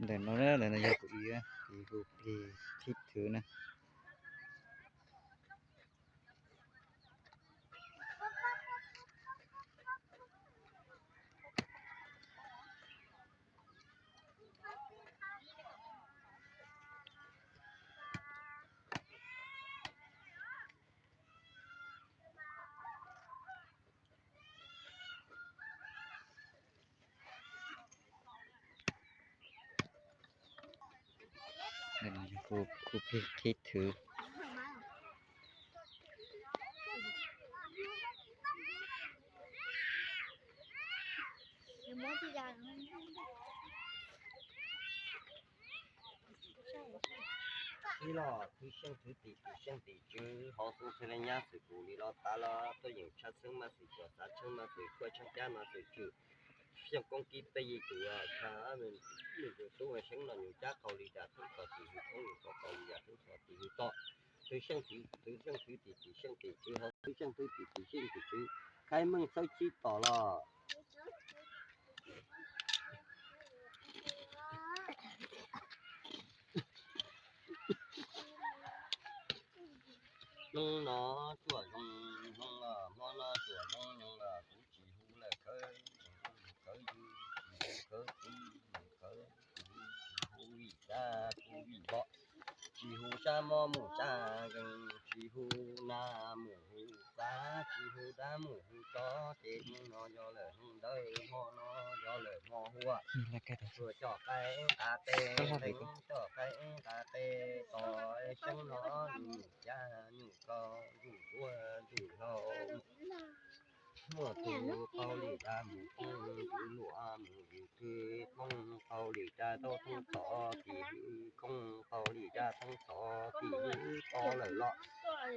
Ntawm no, ntawm no yog kuv ib, kuv hu plig thib thwv na. Hu plig thib thwv. Ib los thwv xyeej thwv tim, tim xyeej tim tswv hauv xeev Xas Las Nyas, xwm kuv li los tav los tuaj yeem tshaj xeeb mas xwm cov xav tsheej mas xwm kuaj tsheej cab mas xwm tswm xyeej koob kib peb yig tus chaw nws tus tub xeeb no yus cab qau li cas thoob txhos tim hws thoob, yus qau qau li cas thoob txhos tim hws tom. Thwv xyeej thwv, thwv xyeej thwv tim, tim xyeej tim tswv hauv thwv xyeej thwv tim, tim xyeej tim tswv. Khaib meej txhawb sib tom los. Hnub no tsuam zoo hnub los, hmo no tsuam zoo nyoog los, kuv tsis hu lawm khawb, khawb yus, khawb txiv, khawb kuv, tsis hu vim sab kuv vim npom, tsis hu sab mob mus sab nkees, tsis hu nas mus hu xav, tsis hu dab mus hu tsov, ces hnub no yog lawm hnub ntawd, hmo no yog lawm hmo huam. Tsuas coj qaib nqa tes, coj qaib nqa tes tos, xeeb no nyuj nyuj koj nyuj duab nyuj hlau. Muaj tus qau li cas mus poob yus luam, mus yus twg poob qau li cas tau thoob txhov tim hws, khoob qau li cas thoob txhov tim hws to lawm los.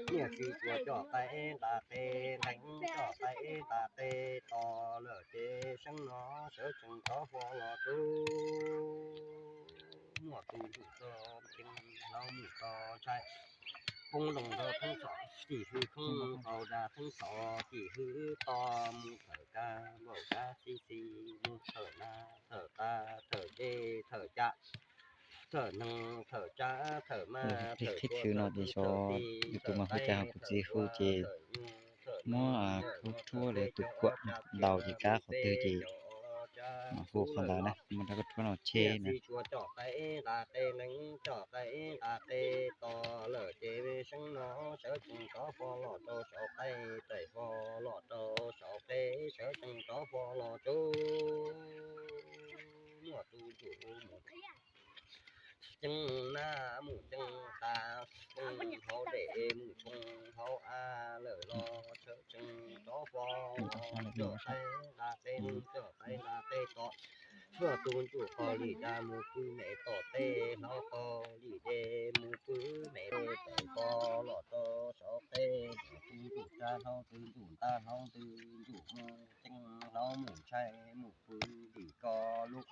Niam txiv tsuas coj qaib nqa tes, nqeeb coj qaib nqa tes tos lawm ces xeeb no sawv tsees rov huab los rau. Muaj tus ntsuj txog ceeb hlau mus txog ntshai, poob loo rau thoob txhov tim hws, khoob qau da thoob txhov tim hws to, mus thawm kab npaum kab xib xis, mus thawm na thawm qab thawm dej thawm ca, thawm neeg thawm tsab thawm maj, thawm qhib khwv no ces xyov yus tus mas hu cas, kuv txiv hu ces muab kub rhuab li tus kuam ntaus ces kab qhov twg ces hu qhov ntawd na, muab rab kub rhuab no cheb na. Tsuas coj qaib nqa tes, nqeeb coj qaib nqa tes tos lawm ces xeeb no sawv tsees rov huab los rau saum qaib, tais huab los rau saum qaib, sawv tsees rov huab los rau. Muaj tus ntsuj mus ceeb nab mus ceeb qab, poob hauv dej mus poob hauv av lawm los sawv tsees rov huab los, coj qaib nqa tes, coj qaib nqa tes tos. Muaj tus ntsuj qau li cas mus pw me tom tej, hlau qau li dej mus pw me tej, tais huab los rau saum qaib, tus ntsuj tsa hlau, tus ntsuj nta hlau, tus ntsuj mus ceeb hlau mus ntshai, mus pw li ko lub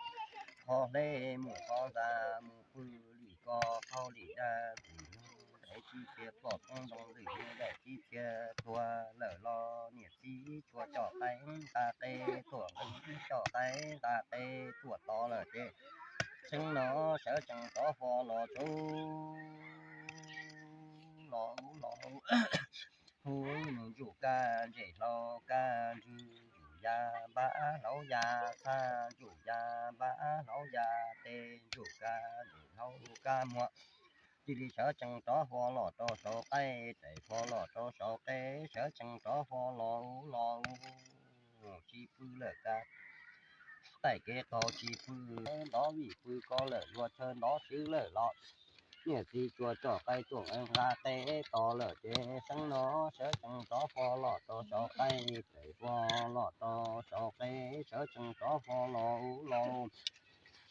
qhov hleb, mus qhov ntxa, mus pw li ko qhov li dab, lwm hnub daim txiv txia ploj poob ntoo, lwm hnub daim txiv txia tuag lawm los niam txiv tsuas coj qaib nqa tes tuaj, coj qaib nqa tes tuaj tos lawm ces xeeb no sawv tsees rov huab los rau. Los los hu mus ntsuj kab ntsej hlau kab ntswg, ntsuj ya npab hlau ya txha, ntsuj ya npab hlau ya tes, ntsuj kab ntsej hlau kab muag. Cia li sawv tsees rov huab los rau saum qaib, tais huab los rau saum qaib, sawv tsees rov huab los los. Tsis pw lawm kab, taij kev qaug tsis pw, ntov vij pw ko lawm luag chaw ntov swb lawm los. Niam txiv tsuas coj qaib tuaj nqa tes tos lawm ces xeeb no sawv tsees rov huab los rau saum qaib, tais huab los rau saum qaib, sawv tsees rov huab los los.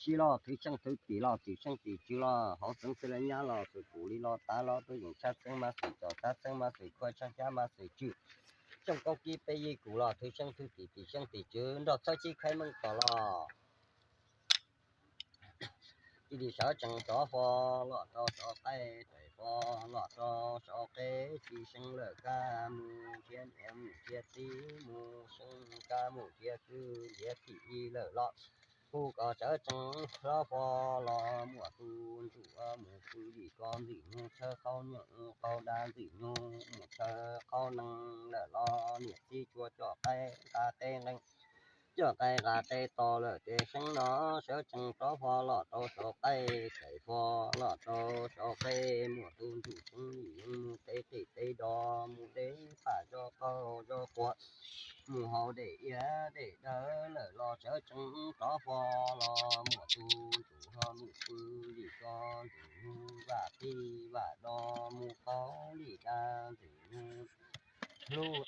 Sib los thwv xyeej thwv tim los tim xyeej tim tswv los hauv xeev Xas Las Nyas los xwm kuv li los tav los tuaj yeem tshaj xeeb mas xwm cov tshaj xeeb mas xwm kuaj tshaj cab mas xwm tswm xyeej koob kib peb yig kuv los thwv xyeej thwv tim tim xyeej tim tswv nrog txhawb sib khaib meej tos los. Cia li sawv tsees rov huab los rau saum qaib, tais huab los rau saum qaib, tsis seev lawm kab mus nrhiav niam mus nrhiav txiv, mus seev kab mus nrhiav kwv nrhiav tij lawm los. Hu kom sawv tsees rov fo los muam tus ntsuj mus pw lim ko ntxwm nyug tshaw qhov nyuj qhov da ntxwm nyug mus tshaw qhov nees lawm los niam txiv tsuas coj qaib nqa qe nqees, coj qaib nqa qe tos lawm ces seeb no sawv tsees rov fo los rau saum qaib, tais fo los rau saum qaib, muam tus ntsuj seeb li yeej mus tev qij tev do, mus deb pam zog qaug zog quas, mus haus dej iab dej dawb lawm los sawv tsees rov fo los muam tus ntsuj ho mus pw lim ko ntxwm nyug vam qij vam do, mus qaug lim da ntxwm nyug hlub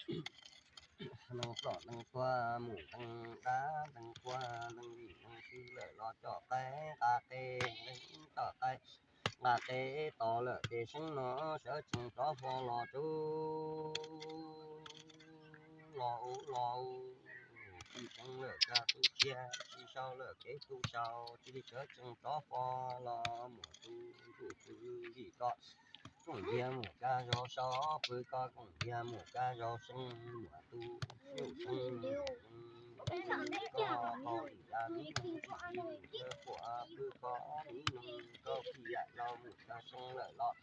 nees plom nees tuag, mus ntees dab ntees quag ntees vim ntees sw lawm los coj qaib nqa qe, coj qaib nqa qe tos lawm ces seeb no sawv tsees rov fo los tsuv los ub los, tsis seeb lawm kab tub siab, tsis sau lawm kev tu sau, cia li sawv tsees rov fo los muam tus ntsuj pw lim ko, koom ntiag mus kab zog sau, pw ko koom ntiag mus kab zog seeb, muam tus ntsuj seeb li ko, hau lim da mi noog, pw ko mi noog, koj pij yam laus mus kab seeb lawm los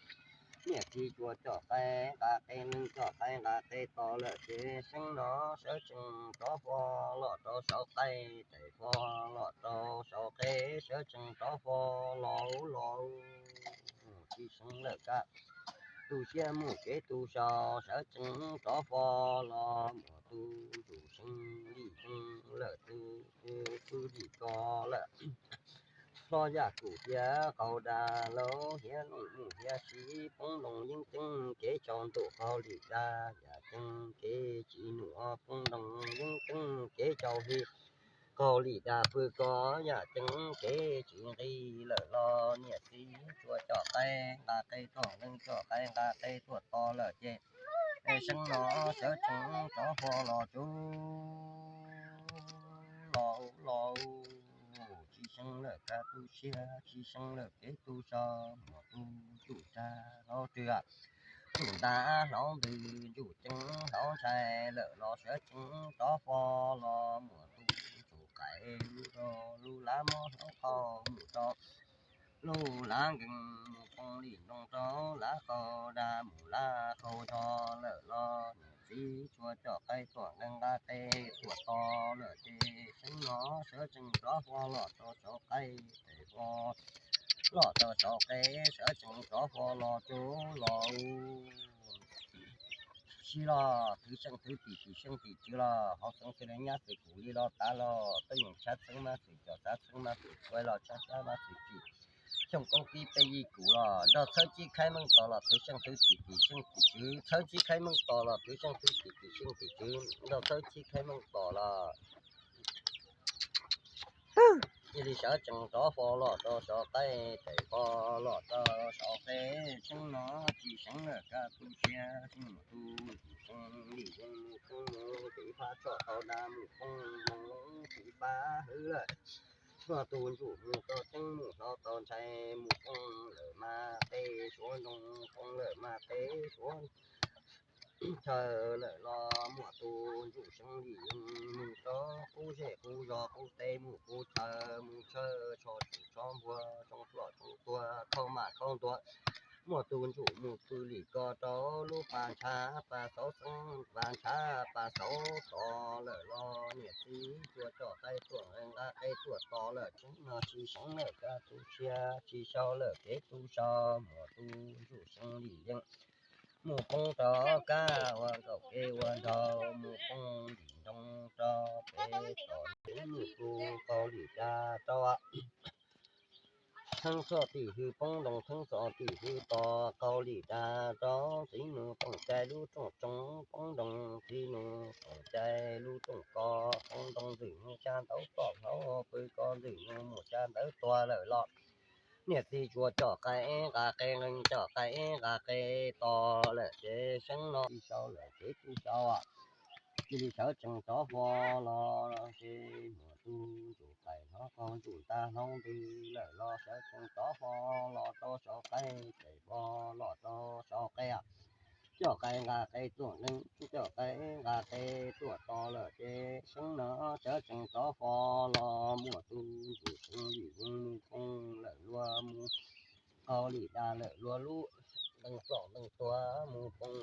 niam txiv tsuas coj qaib nqa qe nees, coj qaib nqa qe tos lawm ces seeb no sawv tsees rov fo los rau saum qaib, tais fo los rau saum qaib, sawv tsees rov fo los ub los, tsis seeb lawm kab tu siab, mus kev tu sau, sawv tsees rov fo los muam tus ntsuj seeb li yeej lawm tus pw lim ko lawm. Hlob yaj kum tiab qaug da laub hiab lwj mus hiab siv, poob ntoo yeeb ceeb kev tsau ntuj qaug lim da, yam ceeb kev tsis num poob ntoo yeeb ceeb kev tsau hi, qaug lim da pw ko yam ceeb kev tsis nqis lawm los niam txiv tsuas coj qaib nqa qe tuaj, leej coj qaib nqa qe tuaj tos lawm ces seeb no sawv tsees rov fo los tsuv los los, tsis seeb lawm kab tu siab, tsis seeb lawm kev tu sau, muam tus ntsuj tsa hlau rwg, ntsuj ntab hlau ntws, ntsuj ceeb hlau ntshai lawm los sawv tsees rov fo los muam tus ntsuj qaib lub rau lub lab mob hlau qhau mus rau lub lab nkees, mus poob lim ntoo rau lab qaug da mus lab qaug zog lawm los niam txiv tsuas coj qaib tuaj nqa qe tuaj tos lawm ces seeb no sawv tsees rov fo los rau saum qaib, tais fo los rau saum qaib, sawv tsees rov fo los tsuv los sib los thwv xyeej thwv tim, tim xyeej tim tswv los hauv xeev xws li nyab xwm kuv li los tav los tuaj yeem tshab txheeb mab xwm cov, tshab txheeb mab xwm kuaib los tshab tshab mab xwm tsim, xyoo koob pib peb yig kuv los nrog txhawb tsib khaib meej tos los thwv xyeej thwv tim, tim xyeej tim tswv, txhawb tsib khaib meej tos los thwv xyeej thwv tim, tim xyeej tim tswv, nrog txhawb tsib khaib meej tos los cia li sawv tsees rov fo los rau saum qaib, tais fo los rau saum qaib, seeb no tsis seeb lawm kab tu siab, seeb mus tu, seeb li yeej mus poob ntoo tiv phab tshoj qaug da, mus poob ntoo tiv phab hwv lawm, muam tus ntsuj mus tau ceeb mus hlau tau ntshai, mus poob lawm mas qe suav ntoo, poob lawm mas qe suav chaw lawm los muam tus ntsuj seeb li yeej mus rau qub zej qub zog qub teb, mus qub chaw mus chaw, tsho tsuj tsho npua, tsoo pluam tsoo tuag, khaub maj khaub ntuag, muam tus ntsuj mus pw lim ko rau lub pas ntshav pas xauv xeeb, pas ntshav pas xauv tos lawm los niam txiv tsuas coj qaib tuaj nqa qe tuaj tos lawm, tseeb no tsis seeb lawm kab tu siab, tsis sau lawm kev tu sau, muam tus ntsuj seeb li yeej mus poob rau kab ua nkaum kev ua nraug, mus poob lim ntoo rau pem tom ntxwv mus tu qaug lim da rau theeb txhoj tim hwv poob ntoo, theeb txhoj tim hwv tos qaug lim da rau txiv nus toom cai lub rooj tsoo poob ntoo, txiv nus toom cai lub rooj ko poob ntoo, ntxwm mus xya ntaub tom hlauv pw ko, ntxwm mus mus xya ntaub tuag lawm los niam txiv tsuas coj qaib nqa qe nqees, coj qaib nqa qe tos lawm ces seeb no tsis sau lawm kev tu sau, cia li sawv tsees rov fo los ces muam tus ntsuj qaib hlob qaug ntsuj ntab hlob ntws lawm los sawv tsees rov fo los rau saum qaib, tais fo los rau saum qaib, coj qe nqa qe tuaj leej, coj qe nqa qe tuaj tos lawm ces seeb no sawv tsees rov fo los muaj tus ntsuj seeb li yeej mus poob lawm luag mus qau li dag lawm luag lub ntees plom ntees tuag mus poob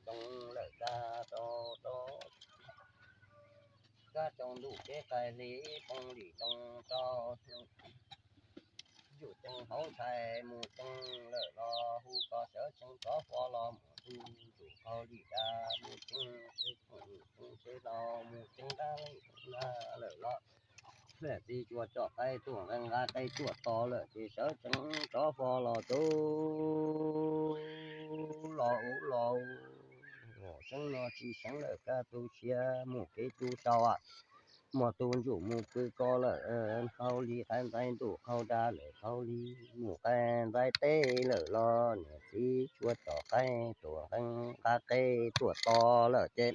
ntoo lawm kab rau rau kab rau ntuj kev qaij hli poob li ntoo rau ntsuj cees hauv ntshai mus cees lawm los hu kom sawv tsees rov fo los mus tus ntsuj qau li dag mus cees tsev phooj mus cees tsev hlau mus cees dab leej na lawm los niam txiv tsuas coj qe tuaj nqa qe tuaj tos lawm ces sawv tsees rov fo los tus los ub los seeb no tsis seev lawm kab tu siav mus kev tu sau muaj tus ntsuj mus pw ko lawm hauv li qaib ntxaib ntuj qaug dag lawm hauv li mus qaib ntxaib teb lawm los niam txiv tsuas coj qe tuaj nqa qe tuaj tos lawm ces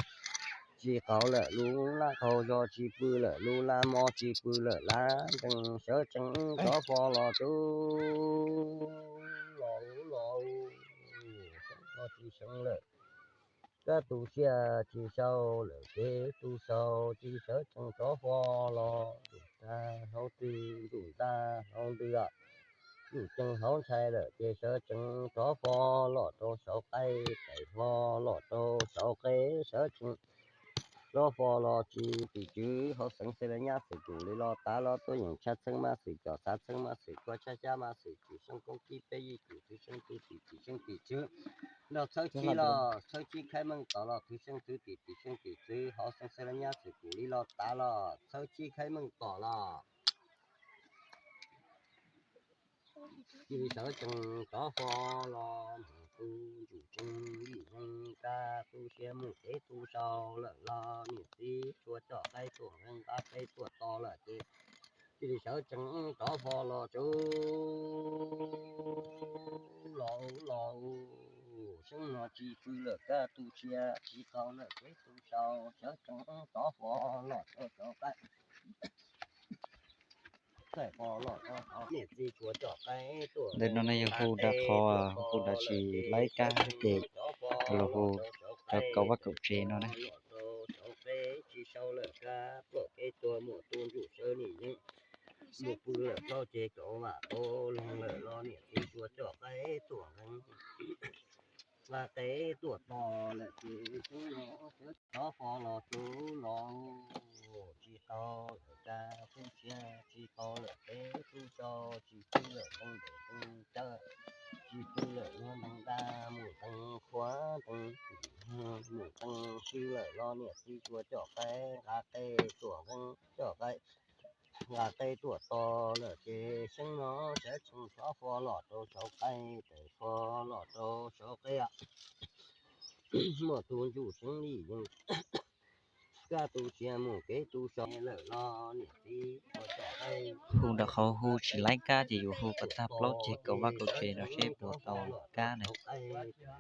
tsis qaug lawm lub lab qaug zog tsis pw lawm lub lab mob tsis pw lawm lab ntees sawv tsees rov fo los tus los ub los tsis seev lawm kab tu siav tsis sau lawm kev tu sau tsis sawv tsees rov fo los tus tag hauv twg tus tag hauv ntws tus cees hauv ntshai lawm ces sawv tsees rov fo los rau saum qaib tais fo los rau saum qe sawv tsees rov fo los tsis tim tswv hauv xeev xeeb laj nyab xwm kum li los tav los tuab yeem tshab txheeb mab xwm com xav txheeb mab xwm kua tshab xyab mab xwm tsis seev koob kib peb yig tus twv seev twv tim tim seev tim tswv los txhawb kib los txhawb kib khaib meej tom los twv seev twv tim tim seev tim tswv hauv xeev xeeb laj nyab xwm kum li los tav los txhawb kib khaib meej tom los cia li sawv tsees rov fo los mus tus ntsuj tsees li yeej kab tu siav mus kev tu sau lawm los niam txiv tsuas coj qe tuaj nqa qe tuaj tos lawm ces cia li sawv tsees rov fo los tus los los seeb no tsis pw lawm kab tu siav tsis qaug lawm kev tu sau sawv tsees rov fo los rau saum qaib ntawm no na yog hu dag qhov, hu dag tsis laib kab ces los hu rau kaum vaj kaum tsev no na. Mus pw lawm plaub ces cov vam tau leeg lawm los niam txiv tsuas coj qe tuaj nqa qe tuaj tos lawm ces rov fo los tus los tsis tau lawm kab tu siav tsis tau lawm kev tu sau tsis pw lawm qee ntawm qee cawv tsis pw lawm ua ntees dab mus ntees qhuav ntees mus ntees sw lawm los niam txiv tsuas coj qe nqa qe tuaj nqa coj qe nqa qe tuaj tos lawm ces seeb no sawv tsees rov fo los rau saum qaib tais fo los rau saum qe muaj tus ntsuj seeb li yeej kab tu siav mus kev tu sau lawm los niam txiv hu dag qhov, hu tsis laib kab ces yuav hu kom tag plaub ces kaum vaj kaum tsev no seb puas tau kab na.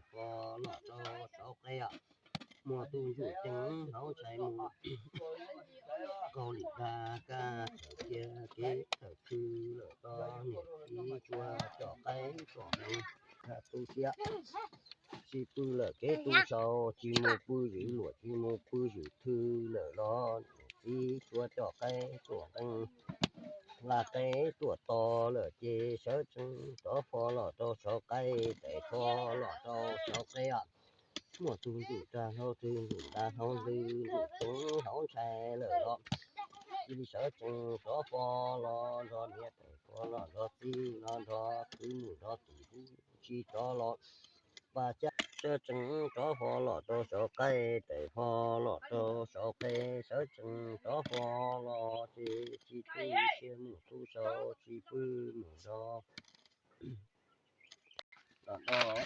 Fo los rau saum qe muaj tus ntsuj cees hauv ntshai mus qaug li dag kab txhawm cia kev txhawm khw lawm los niam txiv tsuas coj qe tuaj nqa qe tu siav tsis pw lawm kev tu sau tsis mus pw zwm luam tsis mus pw zwm thw lawm los niam txiv tsuas coj qe tuaj nqa qe tuaj tos lawm ces sawv tsees rov fo los rau saum qaib tais fo los rau saum qe muaj tus ntsuj dag hlau twg ntsuj dag hlau ntws ntsuj cees hauv ntshai lawm los cia li sawv tsees rov fo los nrog niam tais fo los nrog txiv los nrog kwv mus nrog tim tub tsis rov los pas cab sawv tsees rov fo los rau saum qaib tais fo los rau saum qe sawv tsees rov fo los ces tsis tu siav mus tu sau tsis pw mus nrog los rau